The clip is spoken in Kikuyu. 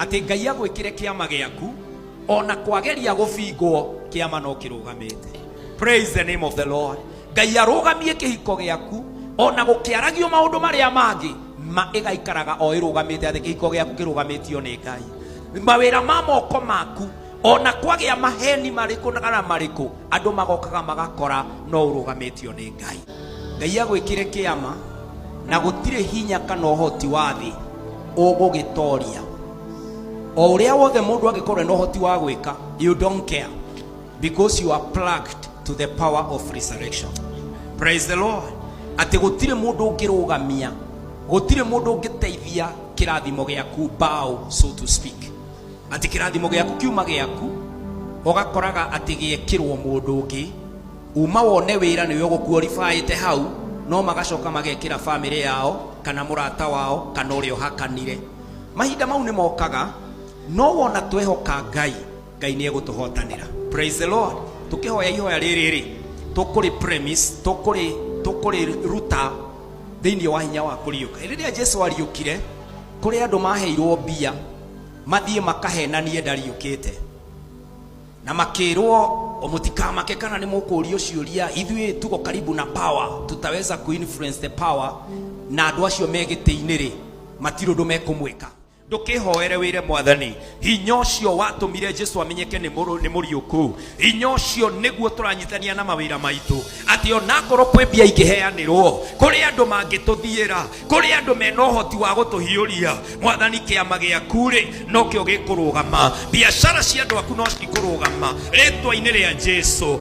Atĩ Ngai agwĩkĩre kĩama gĩaku, ona kwageria gũbingwo, kĩama no kĩrũgamĩte. Praise the name of the Lord. Ngai arũgamie kĩhiko gĩaku, ona gũkĩaragio maũndũ marĩa mangĩ, ma ĩgaikaraga o ĩrũgamĩte, atĩ kĩhiko gĩaku kĩrũgamĩtio nĩ Ngai. Mawĩra ma moko maku, ona kwagĩa maheni marĩkũ kana marĩkũ, andũ magokaga magakora no ũrũgamĩtio nĩ Ngai. Ngai agwĩkĩre kĩama, na gũtirĩ hinya kana ũhoti wa thĩ ũgũgĩtoria. O ũrĩa wothe mũndũ angĩkorwo ena ũhoti wa gwĩka, you don't care because you are plugged to the power of resurrection. Praise the Lord. Atĩ gũtirĩ mũndũ ũngĩrũgamia, gũtirĩ mũndũ ũngĩteithia kĩrathimo gĩaku mbaũ, so to speak. Atĩ kĩrathimo gĩaku kiuma gĩaku, ũgakoraga atĩ gĩekĩrwo mũndũ ũngĩ. Uma wone wĩra nĩwe ũgũkuoribaĩte hau, no magacoka magekĩra famĩlĩ yao kana mũrata wao kana ũrĩa ũhakanire. Mahinda mau nĩ mokaga, no wona twehoka Ngai, Ngai nĩ egũtũhotanĩra. Praise the Lord. Tũkĩhoya ihoya rĩrĩ rĩ, tũkũrĩ premise, tũkũrĩ tũkũrĩruta thĩinĩ wa hinya wa kũriũka. Rĩrĩa Jesu ariũkire, kũrĩ andũ maheirwo mbia mathiĩ makahenanie ndariũkĩte, na makĩrwo mũtikamake kana nĩ mũkũrio ciũria, ithuĩ tuko karibu na power, tutaweza kuinfluence the power, na andũ acio me gĩtĩ-inĩ rĩ, matirĩ ũndũ mekũmwĩka. Ndũkĩhoere wĩre Mwathani, hinya ũcio watũmire Jesu amenyeke nĩ mũriũku, hinya ũcio nĩguo tũranyitania na mawĩra maitũ, atĩ onakorwo kwĩ mbia ingĩheanĩrwo, kũrĩ andũ mangĩtũthiĩra, kũrĩ andũ mena ũhoti wa gũtũhiũria, Mwathani kĩama gĩaku rĩ nokĩo gĩkũrũgama, biacara cia andũ aku no cikũrũgama rĩtwa-inĩ rĩa Jesu.